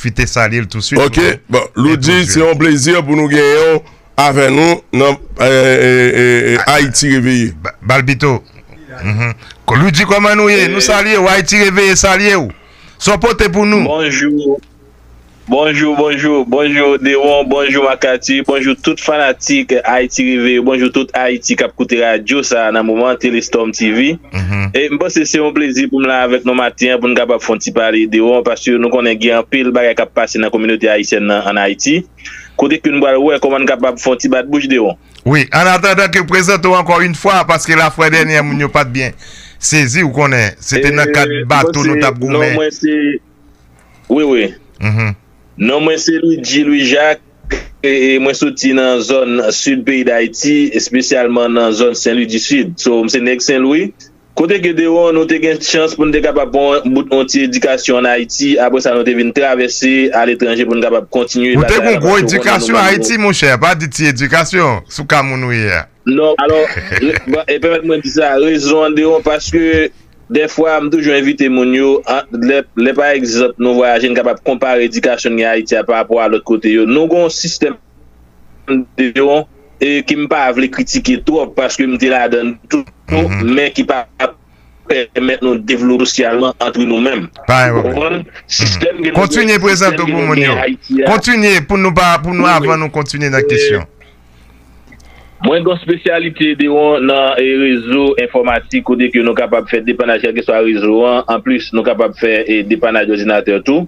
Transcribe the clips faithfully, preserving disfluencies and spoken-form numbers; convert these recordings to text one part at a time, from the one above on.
pwofite salye l tou swit. Ok, bon, Loudy, se yon plezi pou nou genyen w avè nou nan eh, eh, eh, eh, Ayiti Reveye. Ba- Balbito. Mhm. Ko- Loudy, kòman nou ye? Nou salye w, Ayiti Reveye salye w. Sa w pote pou nou? Bonjou. Bonjou, bonjou, bonjou Dewon, bonjou Makati, bonjou tout fanatik Ayiti Reveye, bonjou tout Ayiti k ap koute radyo sa a nan moman, Telestorm T V. Mhm. E m panse se yon plezi pou m la avèk nou maten an pou n kapab fè yon ti pale Dewon, paske nou konnen gen anpil bagay k ap pase nan kominote ayisyèn nan ann Ayiti. Kote ke n pral wè kòman n kapab fè yon ti bat bouch Dewon. Wi, an atandan ke prezante w ankò yon fwa, paske lafwa dènyè moun yo pa t byen sezi, ou konnen, se te nan kad bato nou t ap goumen. Wi, wi. Mhm. Non mwen se Luigi Louis Jacques, e, e mwen soti nan zòn sid peyi Dayiti, espesyalman nan zòn Sen Lwi di Sid. So, m se nèg Sen Lwi. Kote ke Dewon, nou te gen chans pou n te kapab pran yon bout yon ti edikasyon ann Ayiti. Apre sa, nou te vin travèse aletranje pou n kapab kontinye batay la, paske ou konnen nou menm nou. Ou te gen gwo edikasyon Ayiti, monchè, pa di ti edikasyon, sou ka moun ou ye a. Non, alò, re- bon, e pèmèt mwen di sa, rezon an Dewon, paske dèfwa, m toujou envite moun yo, an- lè, lè pa egzanp, nou vwayaje, n kapab konpare edikasyon n gen Ayiti a pa rapò a lòt kote yo. Nou gen yon sistèm Dewon, e ke m pa vle kritike twòp, paske m te ladan l tou, mhm, men ki pa pèmèt nou devlope sosyalman antre nou menm. Pa yon pwoblèm. Ou konprann? Mhm. Sistèm gen kontinye prezante w pou moun yo. Ayiti a. Kontinye pou nou pa, pou nou, avan nou kontinye nan kesyon. Mwen gen yon espesyalite Dewon nan, e, rezo enfòmatik kote ke nou kapab fè depanaj kèlkeswa rezo an. Anplis, nou kapab fè, e, depanaj òdinatè tou.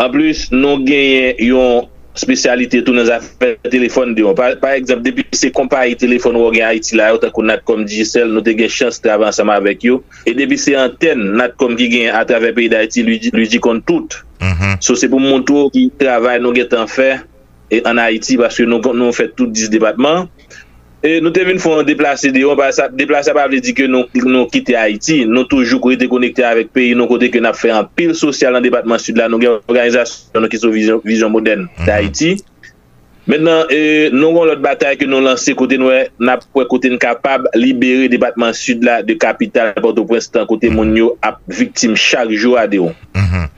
Anplis, nou genyen yon espesyalite tou nan zafè telefòn Dewon. Pa, pa egzanp, depi se konpayi telefòn ou gen Ayiti la yo, tankou Natcom, Digicel, nou te gen chans travay ansanm avèk yo. E depi se antèn Natcom ki genyen atravè peyi Dayiti, Luigi, Luigi konn tout. Mhm. So, se pou m montre w ki travay nou gentan fè e ann Ayiti, paske nou, nou fè tout dis depatman. E nou te vin fè yon deplase Dewon, pa sa, deplase a pa vle di ke nou, nou kite Ayiti. Nou toujou rete konekte avèk peyi nou, kote ke n ap fè anpil sosyal nan depatman Sid la. Nou gen òganizasyon nou ki sou Vizyon, Vizyon Modèn Dayiti. Mentnan, e, nou gen yon lòt batay ke nou lanse kote nou wè, n ap wè kote n kapab libere depatman Sid la de kapital Pòtoprens lan, kote moun yo ap viktim chak jou a Dewon. Mhm.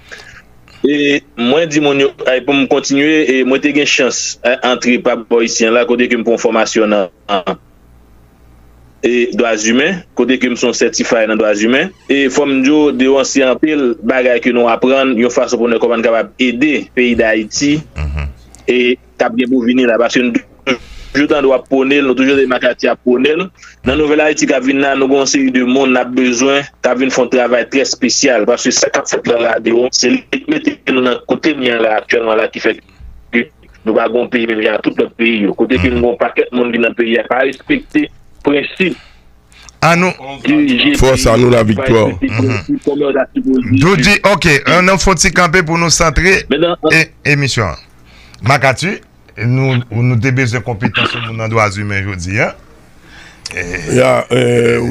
E mwen di moun yo, e, pou m kontinye, e mwen te gen chans, e, antre pa bò isi an la, kote ke m pran fòmasyon nan, e, dwa imen, kote ke m se yon sètifye nan dwa imen. E fò m di w, Dewon, se anpil bagay ke nou aprann, yon fason pou nou wè kòman n kapab ede peyi Dayiti, e k ap gen pou vini la, paske n toujou tande w ap pwone l, nou toujou tande Makati ap pwone l. Nan Nouvèl Ayiti k ap vin la, nou gen yon seri de moun n ap bezwen k ap vin fè yon travay trè espesyal, paske sa k ap fèt la, la Dewon, se li k mete nou nan kote n ye an la aktyèlman la, ki fè ke nou pa gen yon peyi menm jan ak tout lòt peyi yo. Kote ke nou gen yon pakèt moun ki nan peyi a pa respekte prensip. An nou dirije peyi yo, fòs a nou, laviktwa. Ki pa respekte prensip kòman yo ta sipoze. Dodi, ok, an nou fè yon ti kanpe pou nou santre e, emisyon an. Makati, nou, nou te bezwen konpetans yon moun nan dwa imen jodi a. Ya, e,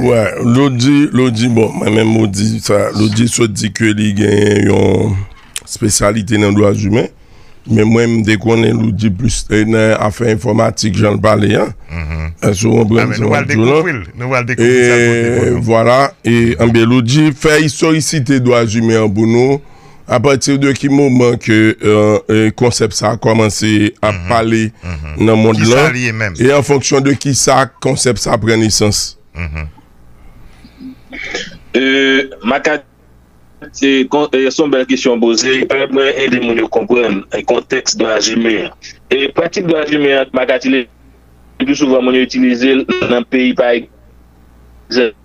wè, Lodi, Lodi, bon, mwen menm, Lodi, sa, Lodi sot di ke li gen yon espesyalite nan dwa imen. Men mwen, m te konnen Lodi plis, e, nan afè enfòmatik, jan l pale a. Èske w konprann sa m ap di w la? Nou pral dekouvri l. Nou pral dekouvri sa l pote pou nou. E, vwala. E, anben, Lodi, fè istorisite dwa imen an pou nou. Apati de ki moman ke, e, e, konsèp sa a kòmanse ap pale nan mond lan? Kisa li ye menm? E an fonksyon de kisa konsèp sa a pran nesans? E, Makati, se kon- e, se yon bèl kesyon w poze. Pèmèt mwen ede moun yo konprann, e, kontèks dwa imen an. E pratik dwa imen an, Makati, le pli souvan, moun yo itilize l nan peyi, pa egzanp,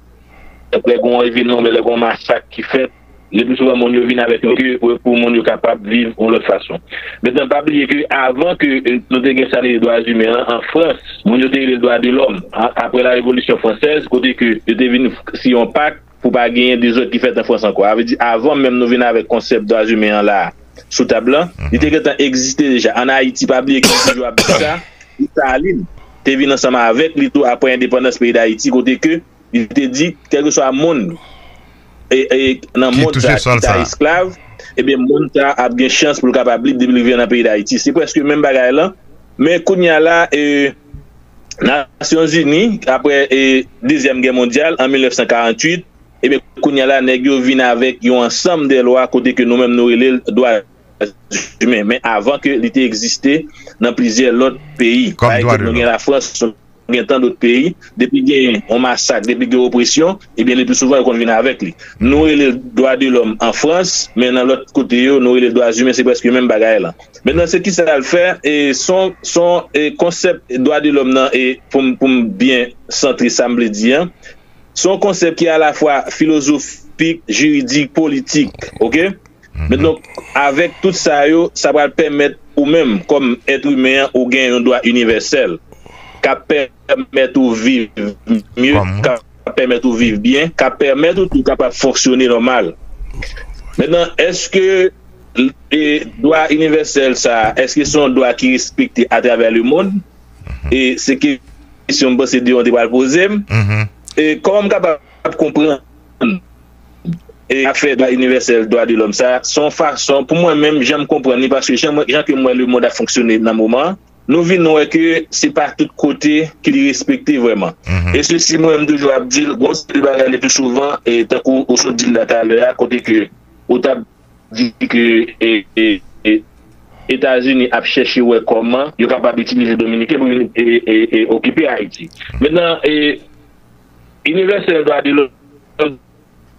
lè gen yon evenman, lè gen yon masak ki fèt, le pli souvan, moun yo vin avèk yon ke pou, pou moun yo kapab viv yon lòt fason. Mentnan, pa bliye ke avan ke, e, nou te gen sa n rele dwa imen an, an Frans, moun yo te rele l dwa de lòm. A- Apre la Revolisyon Fransèz, kote ke yo te vin si yon pak pou pa genyen dezòd ki fèt an Frans ankò. Sa vle di, avan menm nou vin avèk konsèp dwa imen an la, sou tab lan, li te gentan egziste deja. Ann Ayiti, pa bliye ke nou toujou ap di sa, Desalin te vin ansanm avèk li tou apre endepandans peyi Dayiti, kote ke li te di, kèlkeswa moun, e, e, nan mond sa ki ta esklav, ebyen, moun sa ap gen chans pou l kapab lib depi l rive nan peyi Dayiti. Se prèske menm bagay lan. Men kounye a la, e, Nasyonzini, apre, e, Dezyèm Gè mondyal, an mil nèf san karanntuit, ebyen, kounye a la, nèg yo vin avèk yon ansanm de lwa kote ke nou menm nou rele l dwa imen, men avan ke li te egziste nan plizyè lòt peyi. Pa egzanp, nou gen Lafrans, nou gen tan dòt peyi, depi gen yon masak, depi gen opresyon, ebyen, le pli souvan, yo konn vin avèk li. Nou rele l dwa de lòm an Frans, men nan lòt kote yo, nou rele l dwa imen, se prèske menm bagay la. Mentnan, se kisa l fè? E son, son, e konsèp dwa de lòm nan, e pou m, pou m byen santre sa m vle di an, se yon konsèp ki alafwa filozofik, jiridik, politik, oke? Men donk, avèk tout sa yo, sa pral pèmèt ou menm, kòm èt imen an, ou gen yon dwa inivèsèl k ap pèmèt ou viv mye, k ap pèmèt ou viv byen, k ap pèmèt ou tou kapab fonksyone nòmal. Mentnan, èske, e, dwa inivèsèl sa a, èske se yon dwa ki respekte atravè lemonn? E se kesyon m panse Deon te pral poze m. E kòman m kapab konprann e afè dwa inivèsèl, dwa de lòm sa, se yon fason, pou mwen menm, jan m konprann li, paske jan, jan ke m wè lemonn ap fonksyone nan moman an, nou vin wè ke se pa tout kote ke li respekte vrèman. E sesi, mwen, m toujou ap di l, gon seri de bagay, le pli souvan, e tankou ou sot di l la talè a, kote ke ou t ap di ke, e, e, e, Etazini ap chèche wè kòman yo kapab itilize Dominiken pou vin, e, e, e, okipe Ayiti. Mentnan, e, inivèsèl dwa de lòm,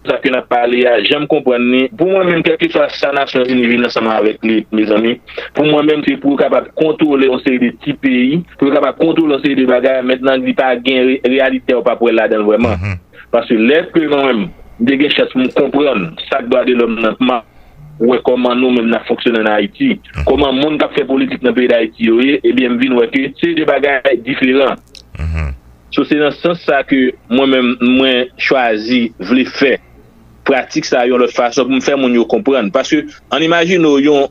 sa ke n ap pale a, jan m konprann li, pou mwen menm, kèlkeswa sa Nasyonzini vin ansanm avèk li, mezanmi, pou mwen menm, se pou yo kapab kontwole yon seri de ti peyi, pou yo kapab kontwole yon seri de bagay. Mentnan, li pa gen re-, reyalite a, ou p ap wè l ladan l vrèman. Paske lè ke mwen menm, m te gen chans pou m konprann sa k dwa de lòm nan, m ap wè kòman nou menm n ap fonksyone ann Ayiti, kòman moun k ap fè politik nan peyi Dayiti yo ye, ebyen, m vin wè ke se de bagay diferan. So, se nan sans sa ke mwen menm, mwen chwazi vle fè pratik sa yon lòt fason pou m fè moun yo konprann. Paske, ann imajine w yon,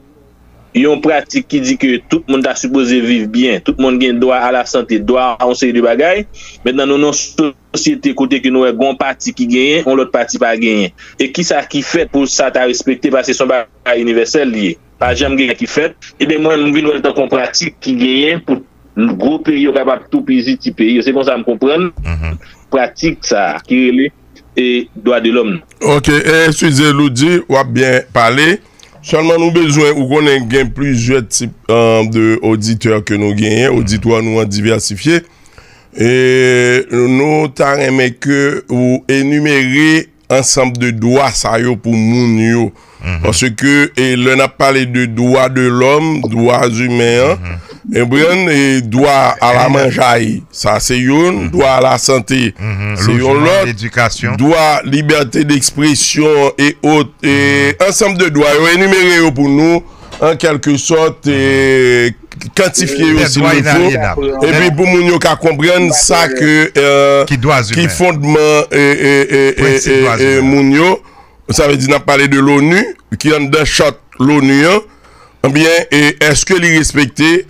yon pratik ki di ke tout moun ta sipoze viv byen, tout moun gen dwa a la sante, dwa a yon seri de bagay. Mentnan, nou nan yon sosyete kote ke nou wè gon pati ki genyen, yon lòt pati pa genyen. E kisa ki fèt pou sa ta respekte, paske se yon bagay inivèsèl li ye. Pa janm gen ki fèt. Ebyen, mwen, m vin wè l tankou yon pratik ki genyen pou gwo peyi yo kapab toupizi ti peyi yo. Se konsa m konprann pratik sa a ki rele, e, dwa de lòm nan. Ok, e, eskize, Loudy, w ap byen pale. Sèlman, nou bezwen, ou konnen, gen plizyè tip, e, de oditè ke nou genyen, oditwa nou an divèsifye. E nou ta renmen ke ou enimere ansanm de dwa sa yo pou moun yo. Paske, e, lè n ap pale de dwa de lòm, dwa imen an, e, konprann, e, dwa a la manjay, sa se youn, dwa a la sante, se yon lòt, dwa libète dekspresyon e ot, e ansanm de dwa yo, enimere yo pou nou, an kèlke sòt, e, kantifye yo si l fo, epi pou moun yo ka konprann sa ke, e, ki fondman, e, e, e, e, e, e, moun yo, sa vle di n ap pale de l'ONU, ki anndan chat l'ONU an, ebyen, e, èske li respekte?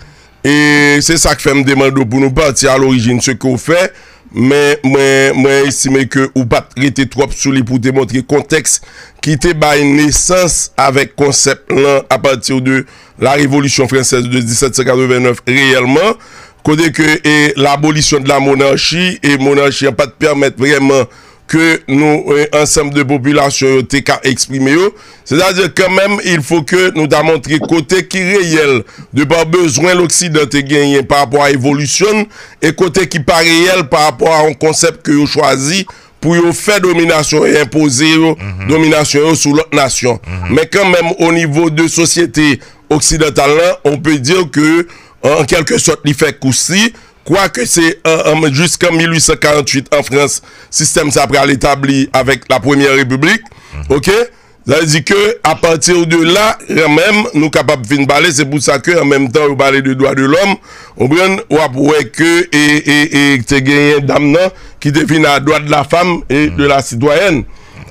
E se sa k fè m te mande w pou nou pati a lorijin se ke w fè, men mwen, mwen estime ke ou pa t rete twòp sou li pou w te montre kontèks ki te bay nesans avèk konsèp lan apati de la Révolution Française de mil sèt san katrevennnèf reyèlman, kote ke, e, l'abolition de la monarchie, e monarchi an pa t pèmèt vrèman ke nou, e, ansanm de popilasyon yo te ka eksprime yo. Sètadi kanmenm, il faut que nou ta montre kote ki reyèl, de pa bezwen Loksidan te genyen pa rapò a evolisyon l, e kote ki pa reyèl pa rapò a yon konsèp ke yo chwazi pou yo fè dominasyon e enpoze yo, dominasyon yo sou lòt nasyon. Men kanmenm, o nivo de sosyete oksidantal lan, on peut dire que, an kèlke sòt, li fè kous li, kwake se, an, an, jiskan mil uit san karant uit an Frans, sistèm sa pral etabli avèk la Premyè Repiblik, oke? Sa vle di ke, apati de la, kanmenm, nou kapab fin pale, se pou sa ke, an menm tan, yo pale de dwa de lòm, ou konprann, w ap wè ke, e, e, e, te genyen dam nan, ki te vin a dwa de la fanm e de la sitwayèn.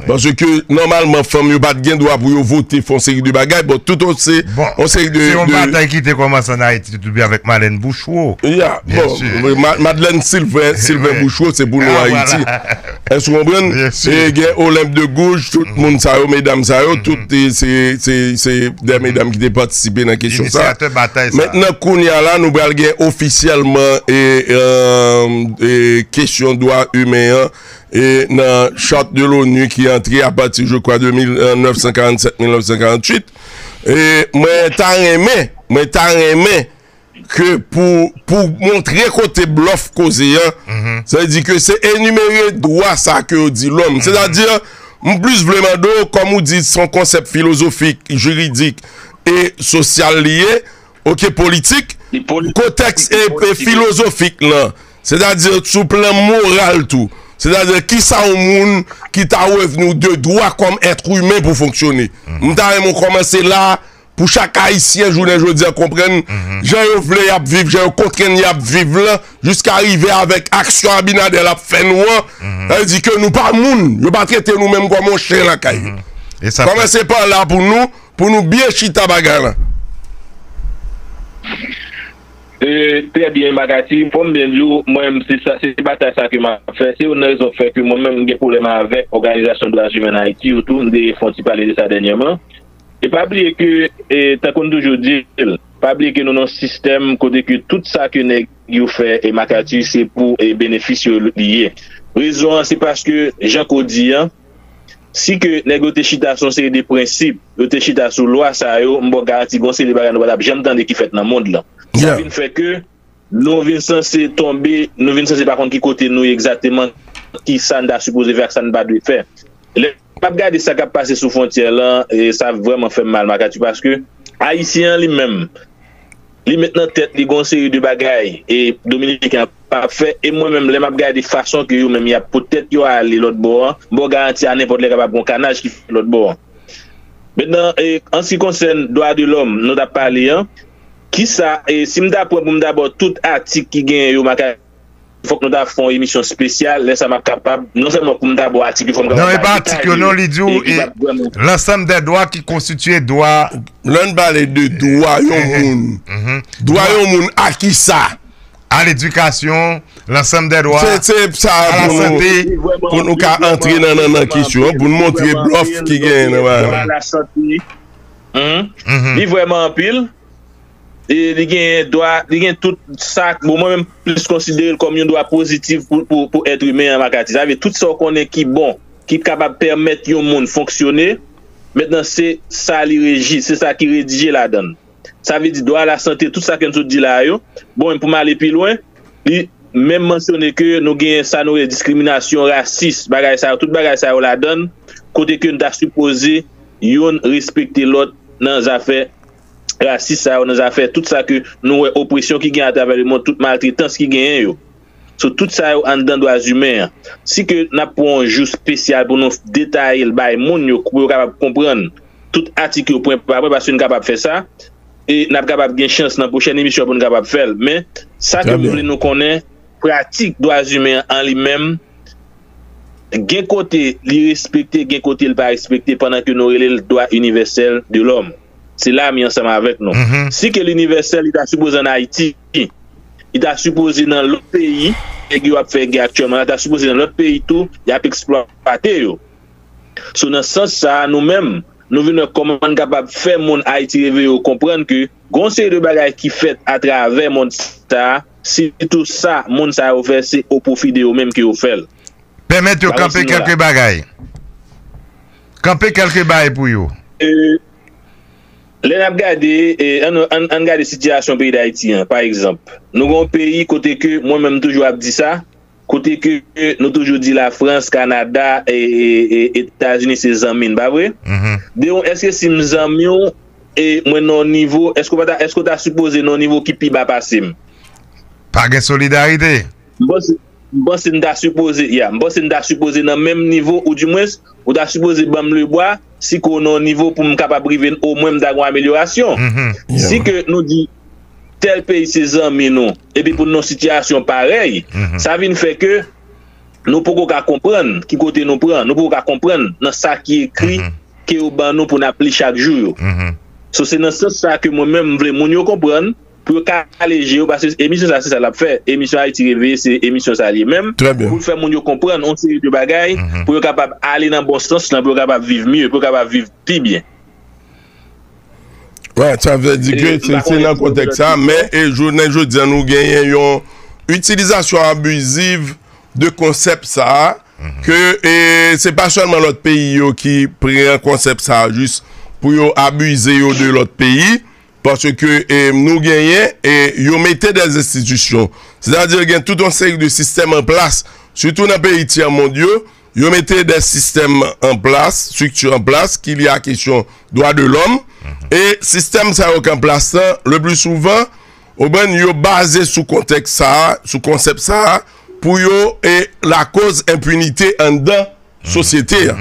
Paske, nòmalman, fanm yo pa t gen dwa pou yo vote, fè yon seri de bagay. Bon, tout yon se, yon seri de, se yon batay ki te kòmanse ann Ayiti, tou byen avèk Madeleine Bouchereau. Ya, bon, Ma-, Madeleine Sylvain, Sylvain Bouchereau, se pou nou Ayiti. Èske w konprann? E gen Olympe de Gouges, tout moun sa yo, medam sa yo, tout, e, se, se, se de medam ki te patisipe nan kesyon sa. Mentnan, kounye a la, nou pral gen ofisyèlman, e, e, e, kesyon dwa imen an, e, nan Charte de l'ONU ki antre apati, je crois, de mil nèf san karannsèt, mil nèf san karantuit. E mwen ta renmen, mwen ta renmen ke pou, pou montre kote blòf koze an, sa vle di ke se enimere dwa sa ke yo di lòm. Sètadi, m plis vle mande w, kòm ou di, se yon konsèp filozofik, jiridik e sosyal li ye, oke, politik, kontèks e, e filozofik lan, sètadi sou plan moral tou. Sètadi, kisa yon moun ki ta revni w de dwa kòm èt imen pou fonksyone. M ta renmen w kòmanse la, pou chak Ayisyen, jounen jodi a, konprann jan yo vle y ap viv, jan yo kontrenn y ap viv lan, jiska rive avèk aksyon Abinader ap fè nou an. Sa vle di ke nou pa moun, yo pa trete nou menm kòm yon chen lakay yo. Kòmanse pa la pou nou, pou nou byen chita bagay lan. E, trè byen, Makati. Fò m byen di w, mwen menm, se sa, se batay sa ke m ap fè. Se youn nan rezon k fè ke mwen menm, m gen pwoblèm avèk òganizasyon dwa imen an Ayiti yo tou. M te fè yon ti pale de sa dènyèman. E pa bliye ke, e, tankou n toujou di l, pa bliye ke nou nan yon sistèm kote ke tout sa ke nèg yo fè e Makati, se pou e benefis yo li ye. Rezon an, se paske, jan ke w di an, si ke nèg yo te chita sou yon seri de prensip, yo te chita sou lwa sa yo, m ba w garanti, gen yon seri de bagay nou pa t ap janm tande ki fèt nan mond lan. Sa vin fè ke nou vin sanse tonbe, nou vin sanse pa konn ki kote nou ye egzakteman, ki sa n ta sipoze fè ak sa n pa dwe fè. Lè m ap gade sa k ap pase sou fwontyè lan, e sa vrèman fè m mal, Makati, paske Ayisyen an li menm, li met nan tèt li gen yon seri de bagay e Dominiken an p ap fè, e mwen menm, lè m ap gade fason ke yo menm y ap pote tèt yo ale lòt bò an, m ba w garanti a nenpòt lè kapab gen yon kanaj ki fèt lòt bò an. Mentnan, e, an se ki konsène dwa de lòm, nou t ap pale an, kisa, e, si m ta pran pou m ta ba w tout atik ki genyen yo, Makati, fòk nou ta fè yon emisyon espesyal, lè sa m ap kapab, non sèlman pou m ta ba w atik yo, fò m kapab ba detay yo, e ki p ap vrèman. L'ensemble des droits qui constituent droit. Lè n pale de dwa yon moun, dwa yon moun a kisa? À l'éducation, l'ensemble des droits, se, se sa, à la santé, pou nou ka antre nan, nan, nan kesyon an, pou n montre blòf ki genyen nan bagay la. Li vrèman anpil. E li gen dwa, li gen tout sa, bon, mwen menm plis konsidere l kòm yon dwa pozitif pou, pou, pou èt imen an, Makati. Sa vle tout sa w konnen ki bon, ki kapab pèmèt yon moun fonksyone, mentnan se sa li reji, se sa ki redije ladan l. Sa vle di dwa a la sante, tout sa ke n sot di la a yo. Bon, pou m ale pi lwen, li menm mansyone ke nou gen sa nou rele diskriminasyon, rasis, bagay sa yo, tout bagay sa yo ladan l, kote ke n ta sipoze youn respekte lòt nan zafè rasis sa yo, nan zafè tout sa ke nou wè opresyon ki gen atravè lemonn, tout maltretans ki genyen yo. So, tout sa yo anndan dwa imen an. Si ke n ap pran yon jou espesyal pou nou detaye l bay moun yo, pou yo kapab konprann tout atik yo pwen pa pwen, paske n kapab fè sa, e n ap kapab gen chans nan pwochèn emisyon pou n kapab fè l. Men, sa ke m vle nou konnen, pratik dwa imen an li menm, gen kote li respekte, gen kote li pa respekte, pandan ke nou rele l dwa inivèsèl de lòm. Se la mi ansanm avèk nou. Si ke l inivèsèl, li ta sipoze ann Ayiti. Li ta sipoze nan lòt peyi, nèg yo ap fè gè aktyèlman la, ta sipoze nan lòt peyi tou, y ap eksplwate yo. So, nan sans sa a, nou menm, nou vin wè kòman n kapab fè moun Ayiti Reve yo konprann ke gen yon seri de bagay ki fèt atravè mond sa a, sitou sa moun sa yo fè, se o pwofi de yo menm ke yo fè l. Pèmèt yo kanpe kèlke bagay. Kanpe kèlke bagay pou yo. Lè n ap gade, e, ann, ann, ann gade sitiyasyon peyi Dayiti an, pa egzanp. Nou gen yon peyi kote ke, mwen menm m toujou ap di sa, kote ke nou toujou di Lafrans, Kanada, e, e, e Etazini se zanmi n, pa vre? De yon, èske si m zanmi w, e mwen nan yon nivo, èske w pa ta, èske w ta sipoze nan yon nivo ki pi ba pase m? Pa gen solidarite. M panse, m panse n ta sipoze, ya, m panse n ta sipoze nan menm nivo, oudimwens, ou ta sipoze ban m lebwa, si ke w nan yon nivo pou m kapab rive, omwen m ta gen yon amelyorasyon. Si ke nou di tèl peyi se zanmi nou, epi pou n nan sitiyasyon parèy, sa vin fè ke nou poko ka konprann ki kote nou pran, nou poko ka konprann nan sa ki ekri ke yo ban nou pou n ap li chak jou yo. So, se nan sans sa ke mwen menm m vle moun yo konprann, pou yo kale je yo, paske emisyon sa se sa l ap fè. Emisyon Ayiti Reveye se emisyon sa l ye menm, pou l fè moun yo konprann yon seri de bagay, pou yo kapab ale nan bon sans lan, pou yo kapab viv mye, pou yo kapab viv pi byen. Wi, sa vle di ke se, se nan kontèks sa, men e jounen jodi a nou genyen yon itilizasyon abiziv de konsèp sa a, ke e, se pa sèlman lòt peyi yo ki pran konsèp sa a jis pou yo abize yo de lòt peyi, paske, e, nou genyen, e, yo mete dè enstitisyon. Sètadi gen tout yon seri de sistèm an plas, sitou nan peyi tyè mond yo, yo mete dè sistèm an plas, estrikti an plas, ki lye a kesyon dwa de lòm, e sistèm sa yo k an plas lan, le pli souvan, ou konprann, yo baze sou kontèks sa a, sou konsèp sa a, pou yo, e, lakoz enpinite anndan sosyete a.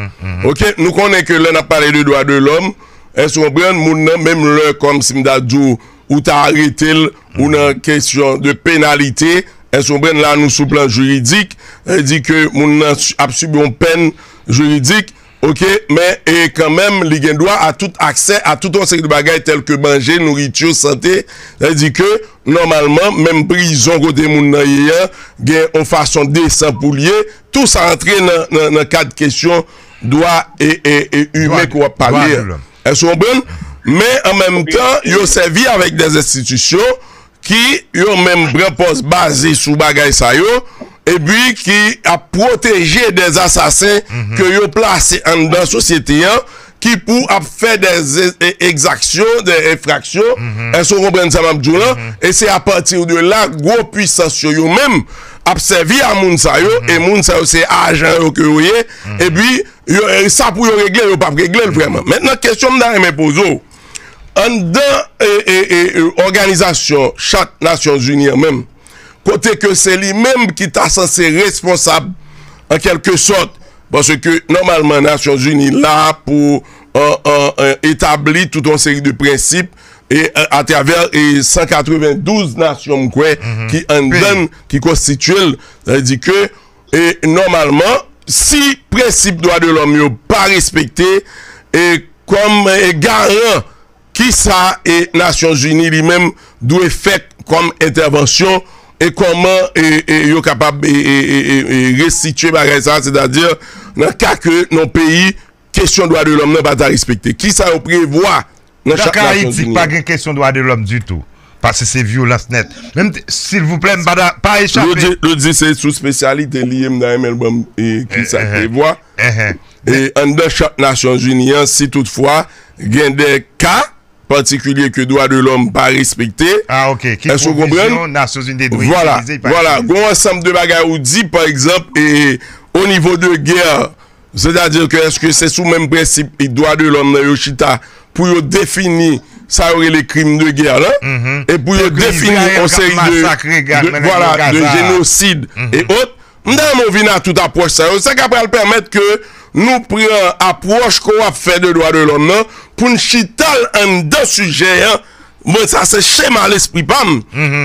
Oke, nou konnen ke lè n ap pale de dwa de lòm, èske w konprann, moun nan, menm lè, kòm si m ta di w, ou ta arete l, ou nan kesyon de penalite, èske w konprann, la nou sou plan jiridik, sa vle di ke moun nan ap sibi yon pèn jiridik, oke, men, e, kanmenm, li gen dwa a tout aksè a tout yon seri de bagay tèl ke manje, nouriti, sante, sa vle di ke, nòmalman, menm prizon kote moun nan ye a, gen yon fason desan pou l ye, tou sa antre nan, nan, nan kad kesyon dwa e, e, e imen ke w ap pale a. Èske w konprann? Men an menm tan, yo sèvi avèk dè enstitisyon ki yo menm pran pòz baze sou bagay sa yo, epi ki ap pwoteje dè asasen ke yo plase anndan sosyete an, ki pou ap fè dè e- e- egzaksyon, dè enfraksyon. Èske w konprann sa m ap di w lan? E se apati de la, gwo pwisans yo, yo menm, ap sèvi a moun sa yo, e moun sa yo se ajan yo ke yo ye, epi yo, e sa pou yo regle, yo p ap regle l vrèman. Mentnan, kesyon m ta renmen poze w, anndan, e, e, e, e, òganizasyon Chat Nasyonzini an menm, kote ke se li menm ki ta sanse responsab, an kèlke sòt, paske nòmalman Nasyonzini la pou, an, an, an, etabli tout yon seri de prensip, e, a, atravè, e, san katrevendouz nasyon, m kwè, ki anndan, ki konstitye l, sa vle di ke, e, nòmalman, si prensip dwa de lòm yo pa respekte, e, kòm, e, garan, kisa, e, Nasyonzini li menm dwe fè kòm entèvansyon, e kòman, e, e, yo kapab, e, e, e, e, e, restitye bagay sa, sètadi nan ka ke nan peyi, kesyon dwa de lòm nan pa ta respekte. Kisa yo prevwa nan Chat Nasyonzini an? Ayiti pa gen kesyon dwa de lòm ditou. Paske se vyolans nèt. Menm, silvouplè, m pa ta, pa echape. Lodi, Lodi se sou espesyalite li ye, m ta renmen l ban m, e, kisa l prevwa. E anndan Chat Nasyonzini an, si toutfwa gen de ka patikilye ke dwa de lòm pa respekte, èske w konprann? Vwala, vwala. Gon ansanm de bagay ou di, pa egzanp, e, o nivo de gè, sètadi ke èske se sou menm prensip dwa de lòm nan yo chita pou yo defini sa yo rele krim de gè lan, e pou yo defini yon seri de, de, vwala, de jenosid e ot. M ta renmen w vin a tout apwòch sa yo. Sa k ap pral pèmèt ke nou pran apwòch ke w ap fè de dwa de lòm nan pou n chita l anndan sijè an. Mwen, sa se chema lespri pa m.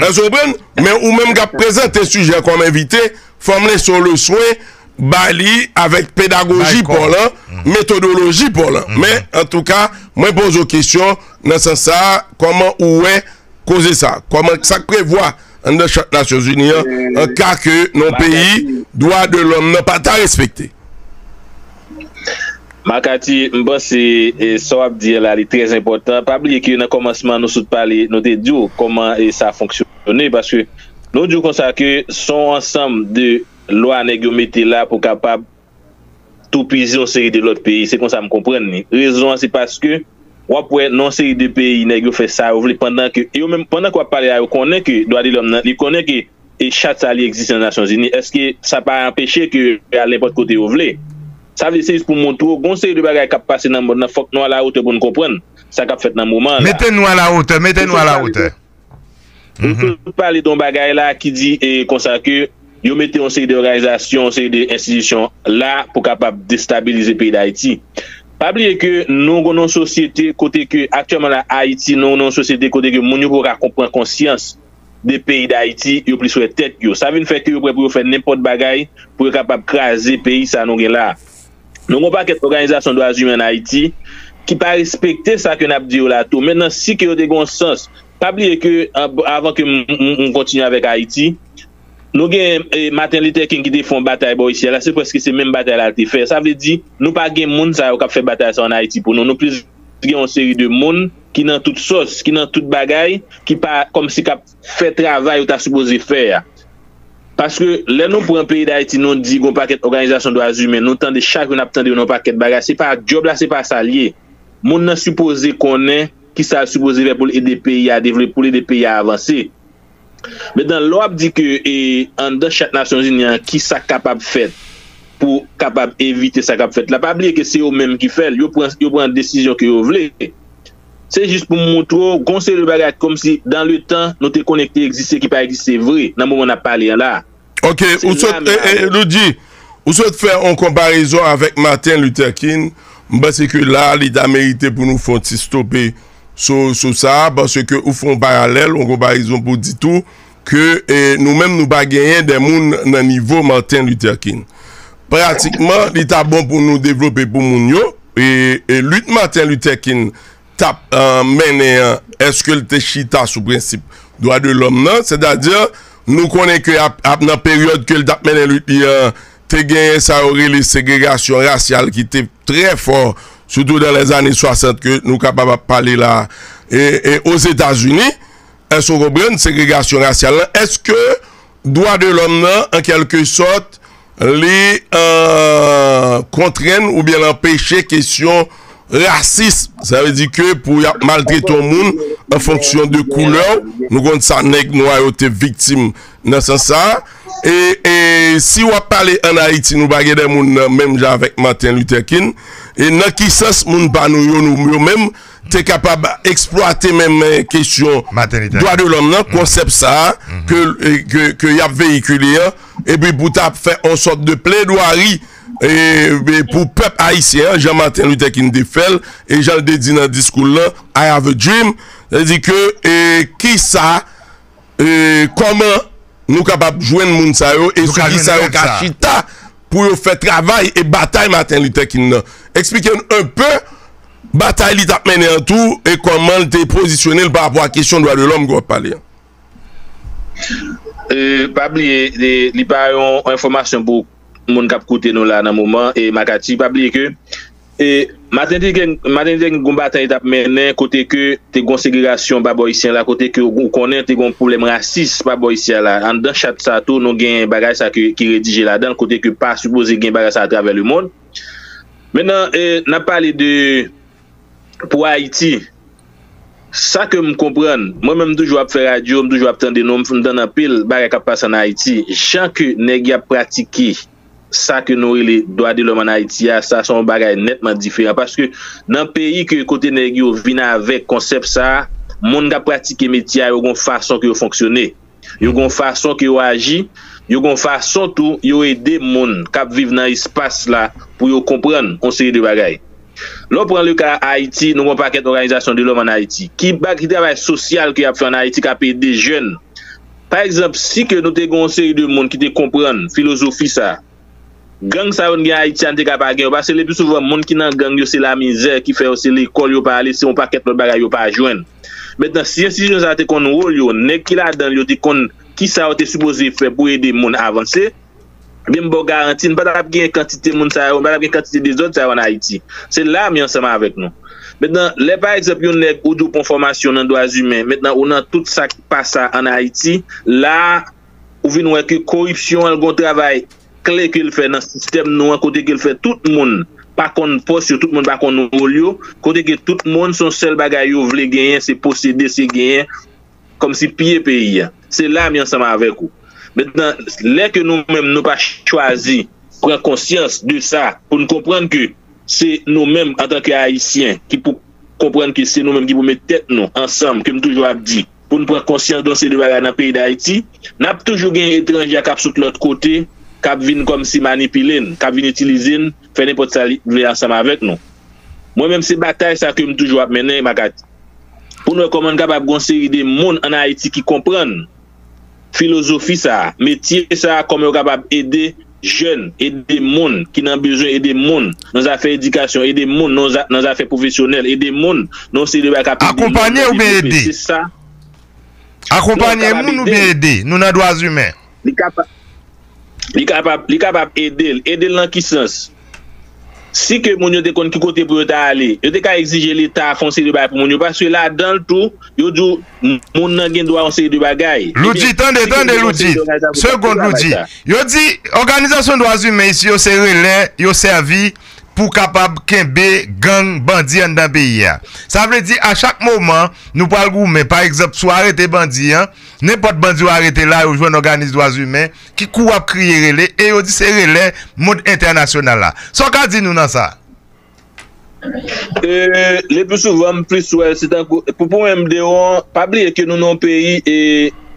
Èske w konprann? Men ou menm k ap prezante sijè kòm envite, fò m lese w leswen ba li avèk pedagoji pa w lan, metodoloji pa w lan. Men, antouka, mwen poze w kesyon nan sans sa a, kòman ou wè koze sa? Kòman, sa k prevwa anndan Chat Nasyonzini an, an ka ke nan yon peyi, dwa de lòm nan pa ta respekte? Makati, m panse, e, sa w ap di a la, li trè enpòtan. Pa bliye ke nan kòmansman, nou sot pale, nou te di w kòman, e, sa fonksyone, paske nou di w konsa ke se yon ansanm de lwa nèg yo mete la pou kapab toupizi yon seri de lòt peyi. Se konsa m konprann li. Rezon an, se paske w ap wè nan yon seri de peyi, nèg yo fè sa yo vle, pandan ke yo menm, pandan ke w ap pale a, yo konnen ke dwa de lòm nan, li konnen ke e chat sa li egziste nan Nasyonzini, èske sa pa anpeche ke yo al nenpòt kote yo vle? Sa vle se jis pou montre w, gon seri de bagay k ap pase nan mond nan, fòk nou alawotè pou n konprann sa k ap fèt nan moman an la. Mete nou alawotè, mete nou alawotè. Ou sot pale de yon bagay la ki di, e, konsa ke yo mete yon seri de òganizasyon, yon seri de enstitisyon la pou kapab destabilize peyi Dayiti. Pa bliye ke nou nan yon sosyete kote ke aktyèlman la Ayiti, nou nan yon sosyete kote ke moun yo poko ka konprann konsyans de peyi Dayiti, yo plis wè tèt yo. Sa vin fè ke yo prè pou yo fè nenpòt bagay pou yo kapab kraze peyi sa nou gen la. Nou gen yon pakèt òganizasyon dwa imen ann Ayiti ki pa respekte sa ke n ap di yo la tou. Mentnan, si ke yo te gen yon sans, pa bliye ke, an-, avan ke m, m, m kontinye avèk Ayiti, nou gen, e, Martin Luther King ki te fè yon batay bò isi a la, se prèske se menm batay la l te fè. Sa vle di, nou pa gen moun sa yo k ap fè batay sa yo ann Ayiti pou nou. Nou plis gen yon seri de moun ki nan tout sòs, ki nan tout bagay, ki pa kòmsi k ap fè travay yo ta sipoze fè a. Paske lè nou pran peyi Dayiti, nou di gon pakèt òganizasyon dwa imen, nou tande chak jou n ap tande yo nan yon pakèt bagay, se pa djòb la, se pa sa l ye. Moun nan sipoze konnen kisa l sipoze fè pou l ede peyi a devlope, pou l ede peyi a avanse. Mentnan, lè w ap di ke e, anndan chat Nasyonzini an, kisa k kapab fèt pou kapab evite sa k ap fèt la, pa bliye ke se yo menm ki fè l, yo pran, yo pran desizyon ke yo vle. Se jis pou m moutre w, gon seri de bagay kòmsi dans le temps, nou te konnen ki te egziste, ki pa egziste vre nan moman n ap pale an la. Ok, ou sot, e, e, Loudji, ou sot fè yon konparezon avèk Martin Luther King. M panse ke la, li ta merite pou nou fè yon ti stope sou, sou sa, paske ou fè yon paralèl, yon konparezon pou di tou ke e, nou menm nou pa genyen de moun nan nivo Martin Luther King. Pratikman, li ta bon pou nou devlope pou moun yo, e, e lit Martin Luther King t ap e, mennen an, èske l te chita sou prensip dwa de lòm nan? Sètadi, nou konnen ke ap, ap nan peryòd ke l t ap mennen lit li an, te genyen sa yo rele segregasyon rasyal ki te trè fò, sitou dans les années soixante ke nou kapab ap pale la, e, e Ozetazini. Èske w konprann segregasyon rasyal la? Èske dwa de lòm nan, an kèlke sòt, li e, kontrenn oubyen l anpeche kesyon rasis? Sa vle di ke pou y ap maltrete yon moun an fonksyon de koulè w, nou konn sa nèg nwa yo te viktim nan sans sa a. E, e si w ap pale ann Ayiti, nou pa gen de moun nan menm jan avèk Martin Luther King. E nan ki sans moun pa nou yo, nou, yo menm, te kapab eksplwate menm e, kesyon dwa de lòm nan, konsèp sa a, ke, e, ke, ke y ap veyikile an, epi pou ta fè yon sòt de pledwari e, e pou pèp ayisyen an, jan Martin Luther King te fè l, e jan l te di nan diskou l lan, "I have a dream." Sa vle di ke, e, kisa, e, kòman nou kapab jwenn moun sa yo, e sou kisa yo ka chita pou yo fè travay e batay Martin Luther King nan? Eksplike n un peu batay li t ap mennen an tou, e kòman l te pozisyone l pa rapò a kesyon dwa de lòm ke w ap pale an. E, pa bliye, e, li pa yon enfòmasyon pou moun k ap koute nou la nan moman, e Makati, pa bliye ke e, Martin Luther King, Martin Luther King gon batay li t ap mennen kote ke te gon segregasyon pa bò isyen la, kote ke ou konnen te gon pwoblèm rasis pa bò isyen la. Anndan chat sa tou, nou gen bagay sa ke, ki redije ladan l, kote ke pa sipoze gen bagay sa atravè lemonn. Mentnan, e, n ap pale de, pou Ayiti, sa ke m konprann, mwen menm m toujou ap fè radyo, m toujou ap tande nou, m, m tande anpil bagay k ap pase ann Ayiti. Jan ke nèg y ap pratike sa ke nou rele dwa de lòm ann Ayiti a, sa se yon bagay nètman diferan. Paske nan peyi ke kote nèg yo vin avèk konsèp sa a, moun k ap pratike metye a, yo gon fason ke yo fonksyone. Yo gon fason ke yo aji, yo gon fason tou yo ede moun k ap viv nan espas la pou yo konprann yon seri de bagay. Lè w pran le ka Ayiti, nou gon pakèt òganizasyon de lòm ann Ayiti. Ki ba-, ki travay sosyal ke y ap fè ann Ayiti k ap ede jèn? Pa egzanp, si ke nou te gen yon seri de moun ki te konprann filozofi sa, gang sa yo n gen Ayiti a, n te ka pa gen yo, paske le pli souvan, moun ki nan gang yo, se lamizè ki fè yo, se lekòl yo pa ale, se yon pakèt lòt bagay yo pa jwenn. Mentnan, si enstitisyon sa te konn wòl yo, nèg ki ladan l yo te konn kisa yo te sipoze fè pou ede moun avanse, ebyen, m ba w garanti, n pa t ap gen kantite moun sa yo, n pa t ap gen kantite dezòd sa yo ann Ayiti. Se la m ye ansanm avèk nou. Mentnan, lè pa egzanp, yon nèg ou di w pran fòmasyon nan dwa imen, mentnan ou nan tout sa k pa sa ann Ayiti, la, ou vin wè ke koripsyon an, l gon travay kle ke l fè nan sistèm nou an, kote ke l fè tout moun pa konn pòs yo, tout moun pa konn wòl yo, kote ke tout moun, se yon sèl bagay yo vle genyen, se posede, se genyen, kòmsi piye peyi a. Se la m ye ansanm avèk ou. Mentnan, lè ke nou menm nou pa chwazi pran konsyans de sa, pou n konprann ke se nou menm, antanke Ayisyen, ki pou konprann ke se nou menm ki pou met tèt nou ansanm, ke m toujou ap di, pou n pran konsyans de yon seri de bagay nan peyi Dayiti, n ap toujou gen etranje k ap sot lòt kote, k ap vin kòmsi manipile n, k ap vin itilize n, fè nenpòt sa li vle ansanm avèk nou. Mwen menm, se batay sa ke m toujou ap mennen, Makati. Pou n wè kòman n kapab gen yon seri de moun ann Ayiti ki konprann filozofi sa a, metye sa a, kòman yo kapab ede jèn, ede moun ki nan bezwen, ede moun nan zafè edikasyon, ede moun nan za-, nan zafè pwofesyonèl, ede moun nan yon seri de bagay k ap ede lòm nan devlope. Se sa. Akonpanye moun oubyen ede? Nou nan dwa imen. Li kapab, li kapab, li kapab ede l. Ede l nan ki sans? Si ke moun yo te konn ki kote pou yo ta ale, yo te ka egzije Leta fè yon seri de bagay pou moun yo, paske ladan l tou, yo di w moun nan gen dwa yon seri de bagay. Loudji, tande, tande, Loudji. Segonn, Loudji. Yo di òganizasyon dwa imen isi yo se relè yo sèvi pou kapab kenbe gang bandi anndan peyi a. Sa vle di, a chak moman, nou pral goumen. Pa egzanp, si w arete bandi an, nenpòt bandi w arete la, yo jwenn òganis dwa imen, ki kou w ap kriye rele, e yo di se rele mond entènasyonal la. Sa w ka di nou nan sa? E, le pli souvan, m plis wè, se tankou, pou, pou mwen, m dewo, pa bliye ke nou nan yon peyi e,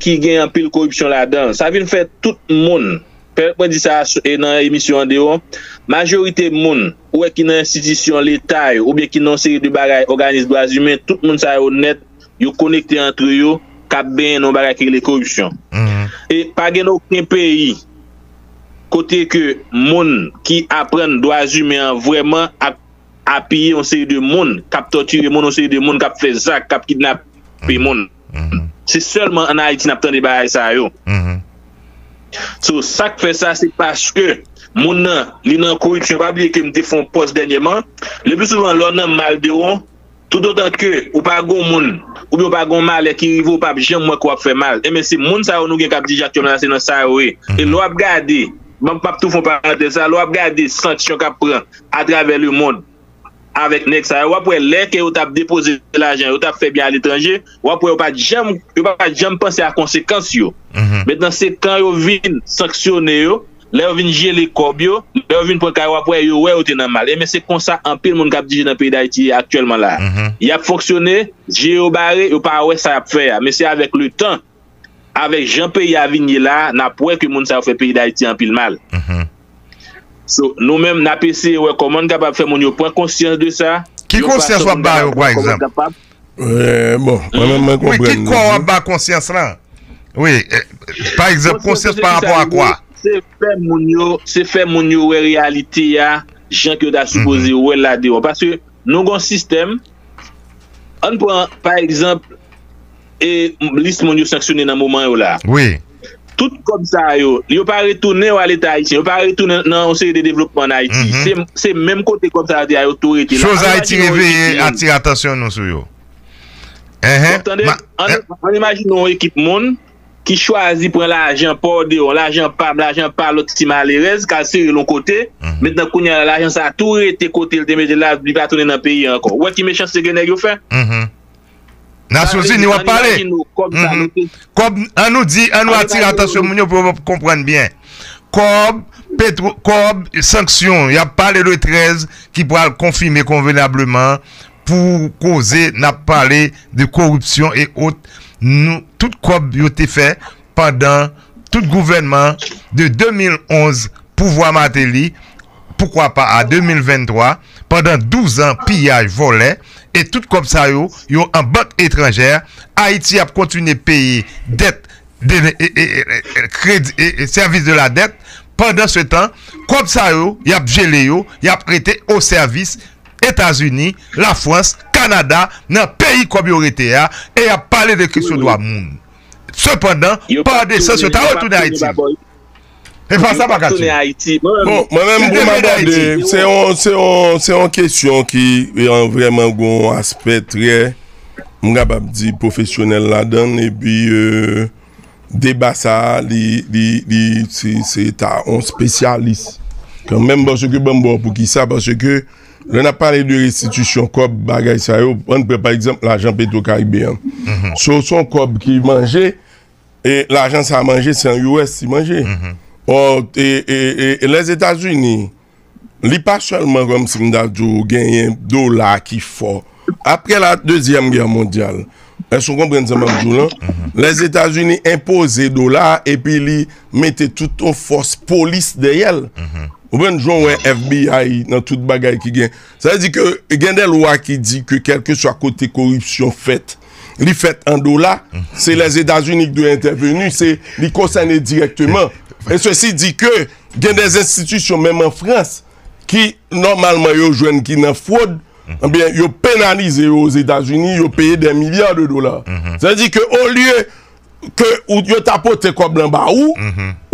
ki gen anpil koripsyon ladan l. Sa vin fè tout moun, pèmèt mwen di sa e nan emisyon an dewo, majorite moun, ou wè ki nan enstitisyon Leta yo, oubyen ki nan yon seri de bagay, òganis dwa imen, tout moun sa yo nèt, yo konekte antre yo, k ap benyen nan yon bagay ki rele koripsyon. E pa gen okenn peyi kote ke moun ki aprann dwa imen an vrèman ap apiye yon seri de moun k ap tòtire moun, yon seri de moun k ap fè zak, k ap kidnape moun. Se sèlman ann Ayiti n ap tande bagay sa yo. So, sa k fè sa, se paske moun nan, li nan koripsyon. Pa bliye ke m te fè yon pòs dènyèman. Le pli souvan, lè w nan mal dewo, toutotan ke ou pa gon moun, oubyen ou pa gon malè ki rive, ou p ap janm wè ke w ap fè mal. Enben, se moun sa yo nou gen k ap dirije aktyèlman la, se nan sa yo ye. E lè w ap gade, m ap, m ap tou fè yon parantèz sa, lè w ap gade sanksyon k ap pran atravè lemonn, avèk nèg sa yo, w ap wè lè ke yo t ap depoze lajan, yo t ap fè byen aletranje, w ap wè yo pa t janm, yo pa t janm panse a konsekans yo. Mentnan, se kan yo vin sanksyone yo, lè yo vin jele kòb yo, lè yo vin pran kay, w ap wè yo wè yo te nan mal. Enben, se konsa anpil moun k ap dirije nan peyi Dayiti ye aktyèlman la. Y ap fonksyone, je yo bare, yo pa wè sa y ap fè a. Men se avèk letan, avèk jan peyi a vin ye la, n ap wè ke moun sa yo fè peyi Dayiti anpil mal. So, nou menm, n ap eseye wè kòman n kapab fè moun yo pran konsyans de sa. Ki konsyans w ap ba yo, pa egzanp? Bon, mwen menm, mwen konprann. Wi, ki kò w ap ba konsyans lan? Wi, pa egzanp, konsyans pa rapò a kwa? Se fè moun yo, se fè moun yo wè reyalite a, jan ke yo ta sipoze wè l la deyò. Paske nou gon sistèm, ann pran, pa egzanp, e lis moun yo sanksyone nan moman yo la. Wi. Tout kòb sa yo, yo pa retounen yo a Leta ayisyen, yo pa retounen nan yon seri de devlopman ann Ayiti. Se, se menm kote kòb sa yo te a, yo tou rete la. Choz Ayiti reveye atire atansyon nou sou yo. Enhen. Ann imajine yon ekip moun ki chwazi pran lajan pa w deyò, lajan pa m, lajan pa lòt ti malerèz, k al sere l yon kote. Mentnan, kounye a la, lajan sa a tou rete kote l te mete l la, li pa tounen nan peyi a ankò. Ou wè ki mechanste ke nèg yo fè? Nasyonzini, w ap pale. Kòb, an nou di, an nou atire atansyon moun yo pou yo konprann byen. Kòb, petwo, kòb, sanksyon, y ap pale de trèz ki pral konfime konvenableman pou koze n ap pale de koripsyon e ot. Nou, tout kòb yo te fè pandan tout gouvènman de de mil onz, pouvwa Martelly, poukwa pa a de mil venntwa, pandan douz an piyaj, vòlè, e tout kòb sa yo, yo an bank etranjè, Ayiti ap kontinye peye dèt de, e, e, e, e, kredi, e, e, sèvis de la dèt. Pandan se tan, kòb sa yo, y ap jele yo, y ap rete o sèvis Etazini, Lafrans, Kanada, nan peyi kòb yo rete a, e y ap pale de kesyon dwa moun. Sepandan, pa desans, yo ta retounen Ayiti. E pa sa pa ka tire. Bon, mwen menm pou m abòde, se yon, se yon, se yon kesyon ki, e, vrèman gon aspè trè, m kapab di, pwofesyonèl ladan l, epi, e, deba sa a, li, li, li, se, se ta yon spesyalis. Kanmenm, paske ban m ba w poukisa, paske lè n ap pale de restitisyon kòb, bagay sa yo, ann pran pa egzanp lajan Petro Karibe an. So, se yon kòb ki manje, e lajan sa a manje, se an U S li manje. Ò, e, e, e, e Lèzetazini, li pa sèlman kòmsi m ta di w genyen dola ki fò. Apre la Dezyèm Gè Mondyal, èske w konprann sa m ap di w lan? Lèzetazini enpoze dola a epi li mete tout yon fòs polis dèyè l. Ou konprann jan w wè F B I nan tout bagay ki gen. Sa vle di ke gen de lwa ki di ke kèlkeswa kote koripsyon fèt, li fèt an dola, se Lèzetazini ki dwe entèveni, se li konsène dirèkteman. E sesi di ke gen de enstitisyon, menm an Frans, ki nòmalman yo jwenn ki nan fwod, ebyen, yo penalize yo Ozetazini, yo peye dè milya de dola. Sa vle di ke olye ke ou, yo ta pote kòb lan ba ou,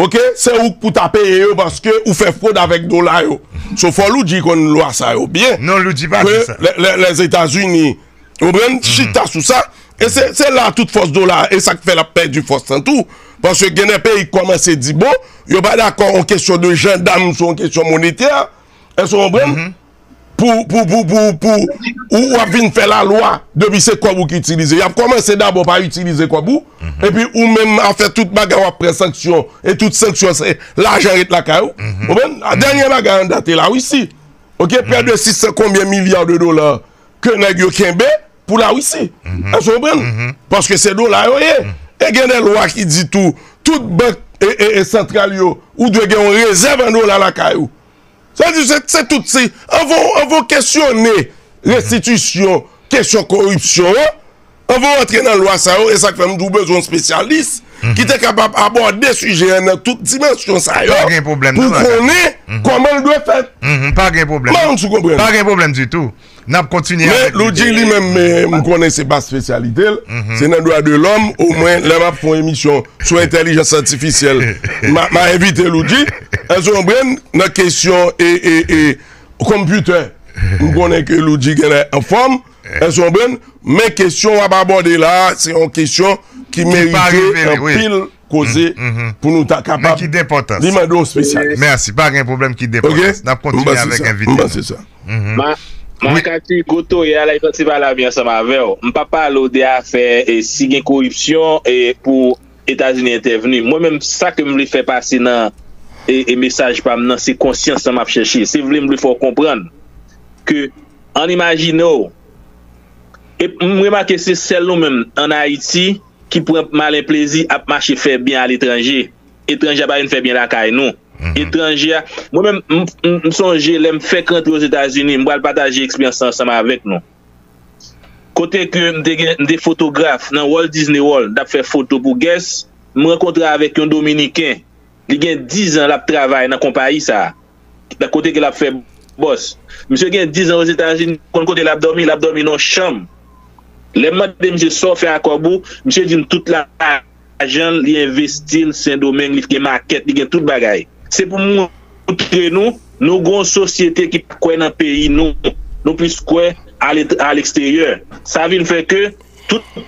oke, se ou k pou ta peye yo paske ou fè fwod avèk dola yo. So, fò Loudji konn lwa sa yo byen. Non, Loudji pa di sa. Lè, lè, Lèzetazini, ou konprann, chita sou sa, e se, se la tout fòs dola, e sa k fè l ap pèdi fòs lan tou. Paske gen de peyi k kòmanse di, bon, yo pa dakò yon kesyon de jandam sou yon kesyon monetè. Èske w konprann? pou, pou, pou, pou, pou ou, w ap vin fè lalwa depi se kòb ou ki itilize. Y ap kòmanse dabò pa itilize kòb ou, epi ou menm ap fè tout bagay, w ap pran sanksyon, e tout sanksyon se lajan ret lakay ou. Konprann? Dènye bagay an date Larisi. Ok, près de six cents konbyen milya de dola ke nèg yo kenbe pou Larisi. Èske w konprann? Paske se dola yo ye. E gen de lwa ki di tou, tout bank e, e, e santral yo, ou dwe gen yon rezèv an dola lakay ou. Sa di se, se tout, se, anvan, anvan kesyone restitisyon, kesyon koripsyon an, anvan antre nan lwa sa yo, e sa k fè m di w bezwen yon spesyalis ki te kapab abòde sijè an nan tout dimansyon sa yo, pou konnen kòman l dwe fèt. Pa gen pwoblèm. Mwen, si w konprann. Pa gen pwoblèm ditou. N ap kontinye Men avèk Loudji li menm, men, m konnen se pa espesyalite l. Se nan dwa de lòm, omwen, lè m ap fè yon emisyon sou entèlijans atifisyèl, m a, m a envite Loudji. Èske w konprann? Nan kesyon e, e, e, konpitè, m konnen ke Loudji genlè anfòm. Èske w konprann? Men kesyon w ap abòde la a, se yon kesyon ki merite anpil koze pou nou ta kapab. Li mande yon spesyalis. Mèsi, pa gen pwoblèm, ki depandans. N ap kontinye avèk envite nou. Ma, Makati, gwo toya la, li sòti pale avè m ansanm avè w. M pa pale w de afè e si gen koripsyon e pou Etazini entèvni. Mwen menm, sa ke m vle fè pase nan e, e mesaj pa m nan, se konsyans lan m ap chèche. Se vle m vle fè w konprann ke, ann imajine w, e m remake se sèl nou menm ann Ayiti ki pran malen plezi ap mache fè byen aletranje. Etranje ap al vin fè byen lakay nou. Etranje a, mwen menm, m, m, m sonje lè m fèk rantre Ozetazini, m pral pataje eksperyans sa ansanm avèk nou. Kote ke m te gen, m te fotograf nan Walt Disney World, t ap fè foto pou Guess, m rankontre avèk yon Dominiken. Li gen diz an l ap travay nan konpayi sa a. Nan kote ke l ap fè bòs. Misye gen diz an Ozetazini, konn kote l ap dòmi, l ap dòmi nan yon chanm. Lè m mande misye sa w fè ak kòb ou, misye di m tout lajan l, li envesti l Sendomeng, li gen makèt, li gen tout bagay. Se pou moutre nou, nou gon sosyete ki pa kwè nan peyi nou. Nou plis kwè a let-, a leksteryè. Sa vin fè ke tout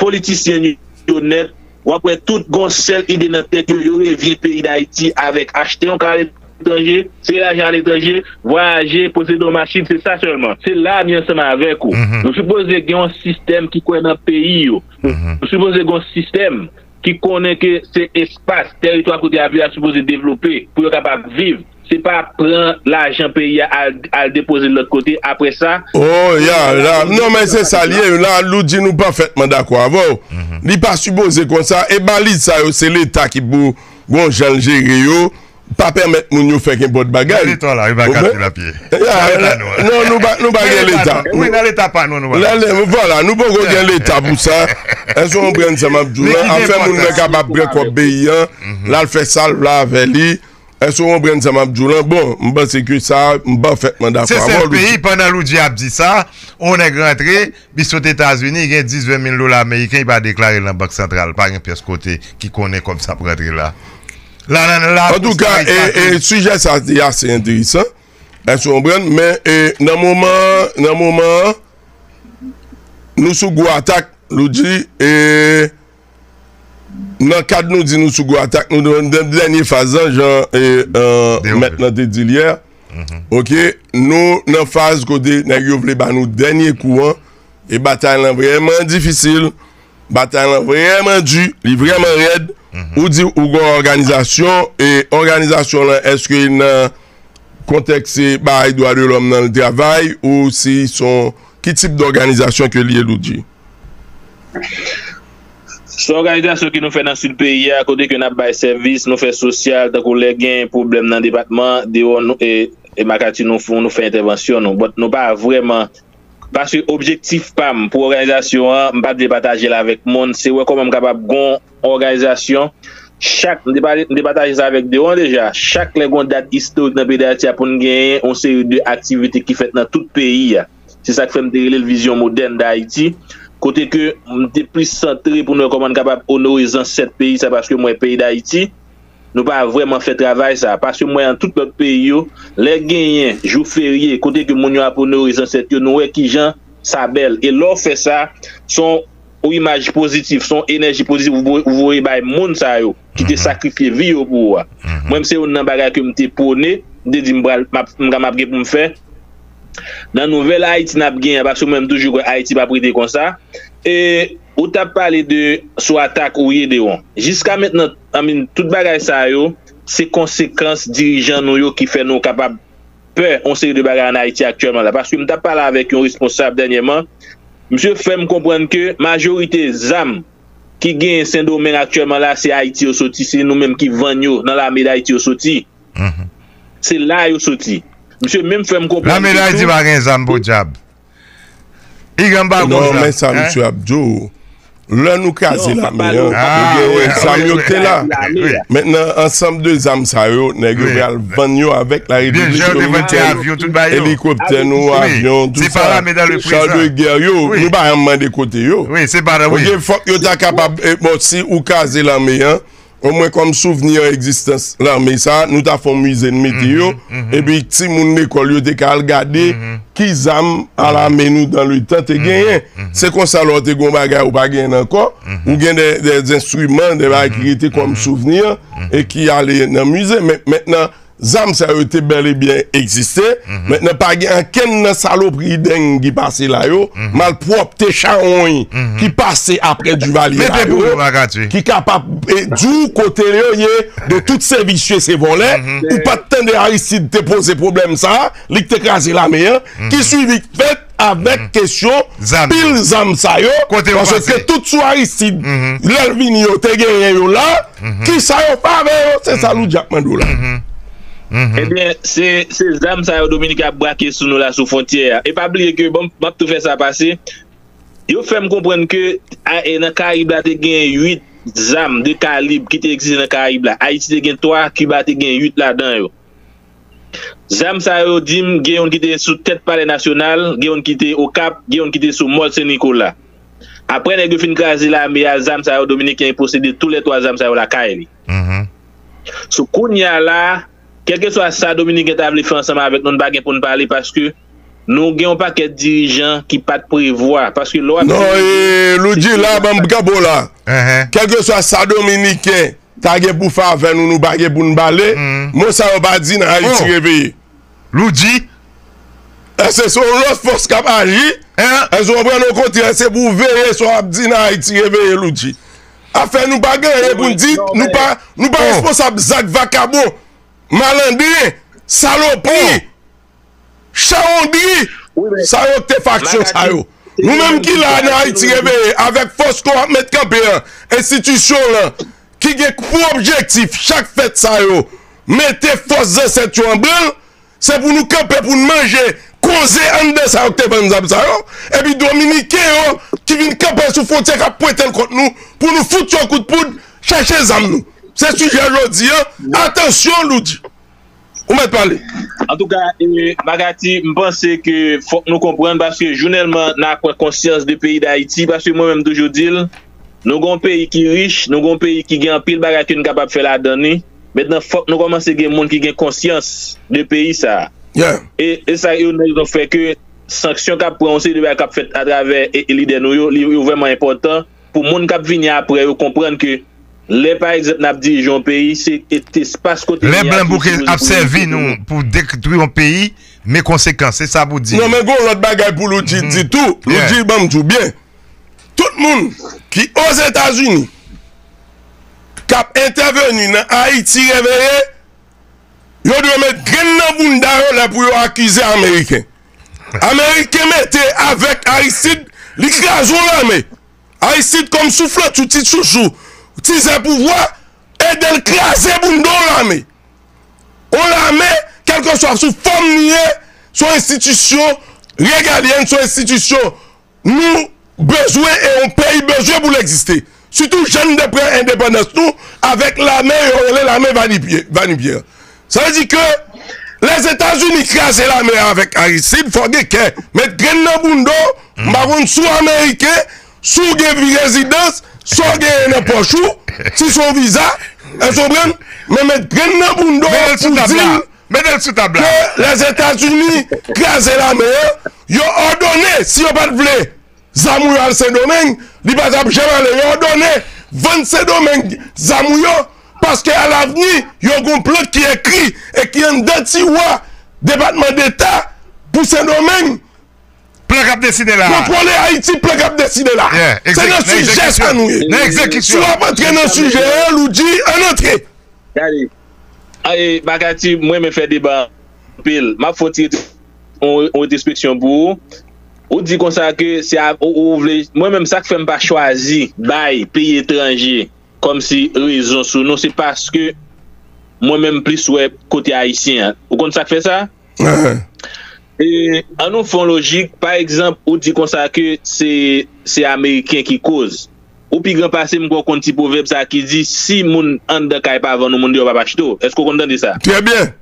politisyen yo nèt, w ap wè tout gon sèl ide nan tèt yo, yo revye peyi Dayiti avèk achte yon kay aletranje, sere lajan aletranje, vwayaje, posede yon machin, se sa sèlman. Se la mi ansanm avèk ou. Nou sipoze gen yon sistèm ki kwè nan peyi yo. Nou sipoze gen yon sistèm ki konnen ke se espas, tèritwa kote y ap viv la sipoze devlope pou yo kapab viv. Se pa pran lajan peyi a al, al depoze l lòt kote, apre sa. Oh, ya, la, non, men se sa l ye. La, Loudji, nou pafètman dakò avè w. Li pa sipoze konsa. E baliz sa yo, se Leta ki pou gon jan l jere yo. Pa pèmèt moun yo fè kenpòt bagay. Leta la, yo pa ka di l ap ye. Ya, non, nou pa, nou pa gen Leta. Wi, nan Leta pa nou, nou pa. Vwala, nou poko gen Leta pou sa. Èske w konprann sa m ap di w lan? Afè moun nan kapab pran kòb peyi an, l al fè sa l vle avè li. Èske w konprann sa m ap di w lan? Bon, m panse ke sa, m pafètman dakò avè w, Loudji. Se sèl peyi, pandan Loudji ap di sa, on nèg rantre, li sot Etazini, gen diz, ven mil dola ameriken, li pa deklare l nan Bank Santral, pa gen pyès kote ki konnen kòb sa ap rantre la. La, la, la, Antouka, e, e, sijè sa te ase enteresan. Èske w konprann? Men, e, nan moman, nan moman an, nou sou gwo atak, Loudji, e, nan kad nou di nou sou gwo atak, nou nan dènye faz lan, jan, e, e, mèt lan te di l yè. Ok, nou nan faz kote nèg yo vle ba nou dènye kou an, e batay lan vrèman difisil, batay lan vrèman di, li vrèman rèd. Ou di ou gon òganizasyon, e òganizasyon lan, èske nan kontèks se bay dwa de lòm nan l travay, ou si son, ki tip dòganizasyon ke l ye, Loudji? Se yon òganizasyon ke nou fè nan sid peyi a, kote ke n ap bay sèvis, nou fè sosyal, tankou lè gen pwoblèm nan depatman, dewò nou, e, e Makati nou fè, nou fè entèvansyon nou. But nou pa vrèman, paske objektif pa m pou òganizasyon an, m pa t vle pataje l avèk moun, se wè kòman m kapab gon òganizasyon. Chak, m te pale, m te pataje sa avèk dewò deja, chak lè gon dat istorik nan peyi Dayiti a pou n genyen yon seri de aktivite ki fèt nan tout peyi a. Se sa k fè m te rele l vizyon modèn Dayiti, kote ke m te plis santre pou n wè kòman n kapab onore zansèt peyi sa, paske m wè peyi Dayiti, nou pa vrèman fè travay sa, paske m wè nan tout lòt peyi yo, lè genyen jou ferye, kote ke moun yo ap onore zansèt yo, nou wè kijan sa bèl. E lè w fè sa, se yon, yon imaj pozitif, se yon enèji pozitif ou vo-, ou voye bay moun sa yo ki te sakrifye vi yo pou ou a. Mwen, se youn nan bagay ke m te pwone, m te di m pral, m ap, m ka, m ap gen pou m fè. Nan nouvèl Ayiti n ap genyen, paske mwen menm toujou kwè Ayiti p ap rete konsa. E ou t ap pale de sou atak ou ye de won. Jiska mentnan, I mean, tout bagay sa yo, se konsekans dirijan nou yo ki fè nou kapab pè yon seri de bagay ann Ayiti aktyèlman la. Paske m t ap pale avèk yon responsab dènyèman, misye fè m konprann ke majorite zam ki genyen Sendomeng aktyèlman la, se Ayiti yo soti, se nou menm ki vann yo nan lame Dayiti yo soti. Se la yo soti. Misye menm fè m konprann Lame Dayiti pa gen zam podyab. Igan pa gon zam. Non, men sa misye ap di w. Lè nou kraze lame an, nou gen zam yo ki te la. Mentnan, ansanm de zam sa yo, nèg yo pral vann yo avèk la Repiblik Dominikèn. Elikoptè nou, avyon, tout sa. Char de guerre yo, nou pa janm mande kote yo. Oke, fòk yo ta kapab, eh, bon, si ou kraze lame an, omwen kòm souvni an egzistans lame sa, nou ta fè yon mize n mete yo, epi timoun lekòl yo te ka al gade ki zam a lame nou dan letan te genyen. Se konsa lè w te gen yon bagay ou pa genyen ankò, ou gen de, de enstriman, de bagay ki rete kòm souvni an, e ki ale nan mize. Men mentnan, zam sa yo te bèl e byen egziste. Mentnan, pa gen ankenn nan salopri deng ki pase la yo, malpwòpte chawony ki pase apre Divalye la yo, ki kapab, eh, di w kote yo ye, de tout se visye, se vòlè. Ou pa t tande Aristide te poze pwoblèm sa a, li k te kraze lame an, ki swivi k fèt avèk kesyon pil zam sa yo, paske tout sou Aristide, lè l vini yo te genyen yo la, kisa yo fè avè yo, se sa Loudji ap mande w la. Ebyen, se, se zam sa yo Dominik ap brake sou nou la sou fwontyè a. E pa bliye ke, bon, m ap tou fè sa pase, yo fè m konprann ke a, e nan Karayib la te gen uit zam de kalib ki te egziste nan Karayib la. Ayiti te gen twa, Kiba te gen uit ladan yo. Zam sa yo di m, gen youn ki te sou tèt Palè Nasyonal, gen youn ki te Okap, gen youn ki te sou Mòl Sen Nikola. Apre nèg yo fin kraze lame a, zam sa yo, Dominiken posede toulètwa zam sa yo lakay li. So, kounye a la, kèlkeswa sa Dominiken ta vle fè ansanm avèk nou, n pa gen pou n pale paske nou gen yon pakèt dirijan ki pa t prevwa. Paske lè w ap... Non, e, Loudji, la, ban m kanpe w la. Kèlkeswa sa Dominiken ta gen pou fè avè nou, nou pa gen pou n pale. Mo sa yo pa di nan Ayiti Reveye. Loudji? Èske se yon lòt fòs k ap aji? Èske w konprann? Okontrè, se pou w veye sa w ap di nan Ayiti Reveye, Loudji. Afè nou pa gen anyen pou n di, nou pa, nou pa responsab zak vakabon, malandren, salopri, chawondri, sa yo k te fè aksyon sa yo. Nou menm ki la nan Ayiti Reveye, avèk fòs ke w ap met kanpe an, enstitisyon w lan, ki gen pou objektif chak fèt sa yo, mete fòs zansèt yo an branl, se pou nou kanpe pou n manje koze anndan sa yo k te vann zam sa yo, epi Dominiken yo ki vin kanpe sou fwontyè k ap pwente l kont nou, pou nou fout yo kout poud, chèche zam nou. Se sijè jodi an, atansyon, Loudji. Ou mèt pale. Antouka, e, Magati, m panse ke fòk nou konprann, paske jounèlman n a pran konsyans de peyi Dayiti, paske mwen menm toujou di l, nou gen yon peyi ki rich, nou gen yon peyi ki gen anpil bagay ke n kapab fè ladan li. Mentnan, fòk nou kòmanse gen moun ki gen konsyans de peyi sa a. E, e sa youn nan rezon k fè ke sanksyon k ap pran, yon seri de bagay k ap fèt atravè, e, e lidè nou yo, li, yo vrèman enpòtan pou moun k ap vini apre yo konprann ke lè, pa egzanp, n ap dirije yon peyi, se espas kote... Lè blan bouke ap sèvi nou pou detwi yon peyi, men konsekans, se sa pou di. Non, men gon lòt bagay pou Loudji di tou. Loudji, ban m di w byen. Tout moun ki Ozetazini k ap entèveni nan Ayiti Reveye, yo dwe met grenn nan bounda yo lè pou yo akize Ameriken. Ameriken mete avèk Aristide, li kraze yon lame. Aristide kòm souflantchou, ti chouchou, ti zè pouvwa, ede l kraze bounda yon lame. Yon lame, kèlkeswa sou fòm li ye, se yon enstitisyon regalyèn, se yon enstitisyon nou bezwen e yon peyi bezwen pou l egziste. Sitou jan n te pran endepandans nou avèk lame yo rele lame Vanipye-, Vanipyè. Sa vle di ke Lèzetazini kraze lame a avèk Aristide, fò w gen kè, met grenn nan bounda w, m pa konn si w Ameriken, si w gen vi rezidans, sa w genyen nan pòch ou, si se yon viza, èske w konprann? Men met grenn nan bounda w pou di l ke Lèzetazini kraze lame an, yo òdone, si yo pa t vle zam ou yo al Sendomeng, li pa t ap janm ale. Yo òdone vann Sendomeng zam ou yo, paske alavni, yo gen yon plan ki ekri e ki anndan tiwa Depatman Deta pou Sendomeng. Plan k ap desine la. Kontwole Ayiti, plan k ap desine la. Se nan sijè sa nou ye. Si w ap antre nan sijè a, Loudji, ann antre. Gade, Makati, mwen renmen fè deba anpil. M ap fè yon ti yon retwospeksyon pou ou. Ou di konsa ke se ou vle. Mwen menm, sa k fè m pa chwazi bay peyi etranje kòmsi rezon sou nou, se paske mwen menm plis wè kote ayisyen an. Ou konn sa k fè sa? E, an nou fè yon lojik, pa egzanp, ou di konsa ke se se ameriken ki koz. Ou pi gran pase m kwè w konn ti pwovèb sa ki di si moun anndan kay pa vann ou, moun deyò p ap achte w. Èske w konn tande sa? Trè byen.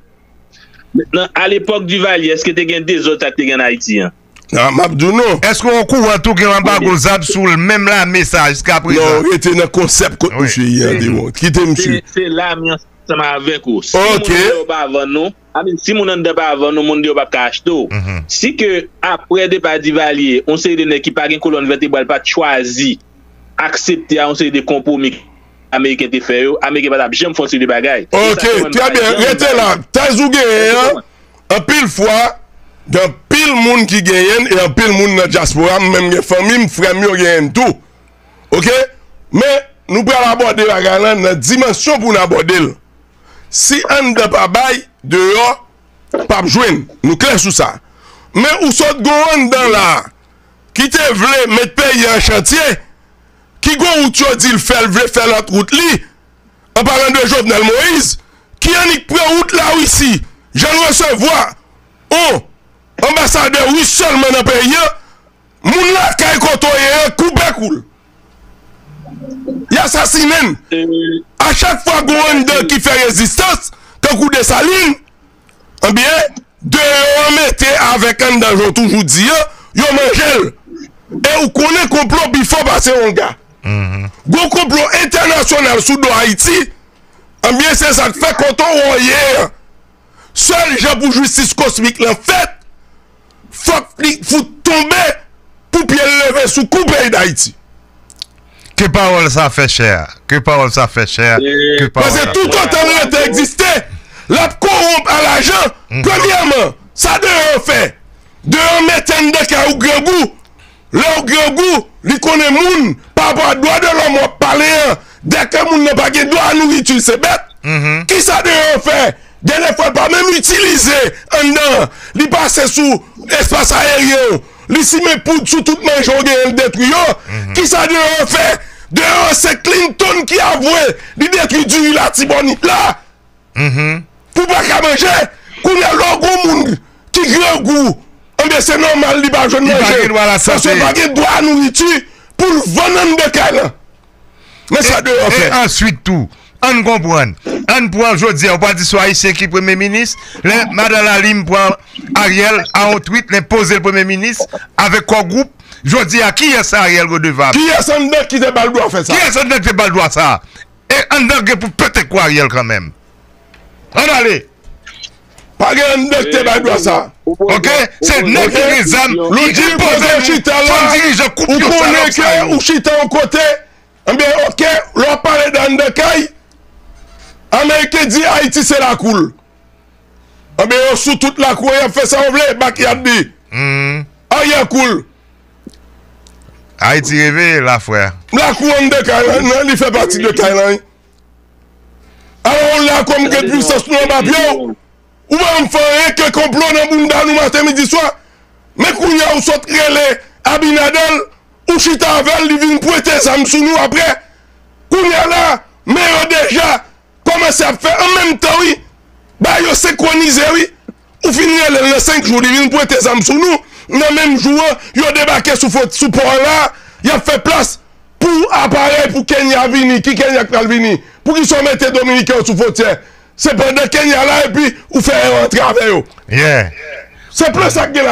Mentnan, alepòk Divalye, èske te gen dezòd sa k te gen ann Ayiti an? M ap di w non. Èske w okouran tou gen yon anbago zam sou menm lame sa a jiska prezan? Non, rete nan konsèp kot misye ye an dewo. Kite misye. Se la m ansanm avèk ou. Si moun deyò pa vann ou, I mean, si moun anndan pa vann ou, moun deyò p ap ka achte w. Si ke apre depa Divalye, yon seri de nèg ki pa gen kolòn vètebral pa t chwazi aksepte a yon seri de konpwomi ameriken te fè yo, ameriken pa t ap janm fè yon seri de bagay. Ok, trè byen, rete la. Tèz ou genyen an, anpil fwa, gen anpil moun ki genyen l, e anpil moun nan dyaspora, m menm gen fanmi m, frè m yo genyen l tou. Ok? Men, nou pral abòde bagay lan nan dimansyon pou n abòde l. Si anndan pa bay, deyò p ap jwenn. Nou klè sou sa. Men ou sot gen yon anndan la a ki te vle met peyi a an chantye, ki gon wout yo di l fè, l vle fè lòt wout li, an palan de Jovenel Moïse, ki annik pran wout Larisi, jan l resevwa yon anbasadè ris sèlman nan peyi a, moun lakay kote w ye a koupe kou l. Y asasinen l. A chak fwa gon anndan ki fè rezistans, tankou Desalin, ebyen, deyò an mete avèk anndan, jan w toujou di an, yo manje l. E ou konnen konplo pi fò pase onga. Gon konplo entènasyonal sou do Ayiti, ebyen, se sa k fè kote w ye a. Sèl jan pou jistis kosmik lan fèt, fòk li fout tonbe pou pye l leve sou kou peyi Dayiti. Ke pawòl sa fè chè a. Ke pawòl sa fè chè a. Ke pawòl sa. Paske toutotan l rete egziste, l ap kowonp a lajan. Premyèman, sa deyò an fè? Deyò an mete anndan kay ou grangou. Lè w grangou, li konnen moun, pa rapò a dwa de lòm w ap pale an, dèke moun nan pa gen dwa a nouriti, se bèt. Kisa deyò an fè? Dènye fwa, l pa menm itilize anndan an. Li pase sou espas ayeryen w. Li simen poud sou tout manje w genyen, l detwi yo. Kisa deyò an fè? Deyò an se Clinton ki avwe li detwi diri Latibonit la. Pou pa ka manje, kounye a lè w gon moun ki grangou, enben se nòmal li pa jwenn manje. Paske l pa gen dwa a nouriti pou l vann anndan kay lan. Men sa deyò fè. E answit tou, ann konprann. Ann pran jodi a, ou pa di se yon Ayisyen ki premye minis. Lè madan Lalime pran Ariel a yon twit, l enpoze l premye minis avèk Core Group. Jodi a, kiyès Ariel redevab? Kiyès anndan ki te ba l dwa fè sa? Kiyès anndan ki te ba l dwa sa? E anndan gen pou pete kou Ariel kanmenm. Ann ale. Pa gen anndan ki te bay dwa sa. Ok? Se nèg ki gen zam ki enpoze nou fann dirijan koupyon salòp sa yo. Ou konnen ke ou chita yon kote, enben, ok, lè w ap pale de anndan kay, Ameriken di Ayiti se lakou l. Enben, yo sou tout lakou an, y ap fè sa yo vle, backyard li. Aryè kou l. Ayiti reve la, frè. Lakou anndan kay lan, li fè pati de kay lan, wi. Alò, w la kòm gen pwisans nou anba pye w. Ou pa janm fè anyen ke konplo nan bounda nou maten, midi, swa. Men kounye a, ou sot rele Abinader, ou chita avè l, li vin pwente zam sou nou apre. Kounye a la, men yo deja kòmanse ap fè an menm tan, wi. Bagay yo senkwonize, wi. Ou fin rele l nan senk jou, li vin pwente zam sou nou. Nan menm jou an, yo debake sou fwon, sou pò an la, y ap fè plas pou aparèy pou Kenya vini. Ki Kenya k pral vini? Poukisa w mete Dominiken yo sou fwontyè? Se pandan Kenya la epi ou fè yo antre avè yo. Se plan sa k gen la.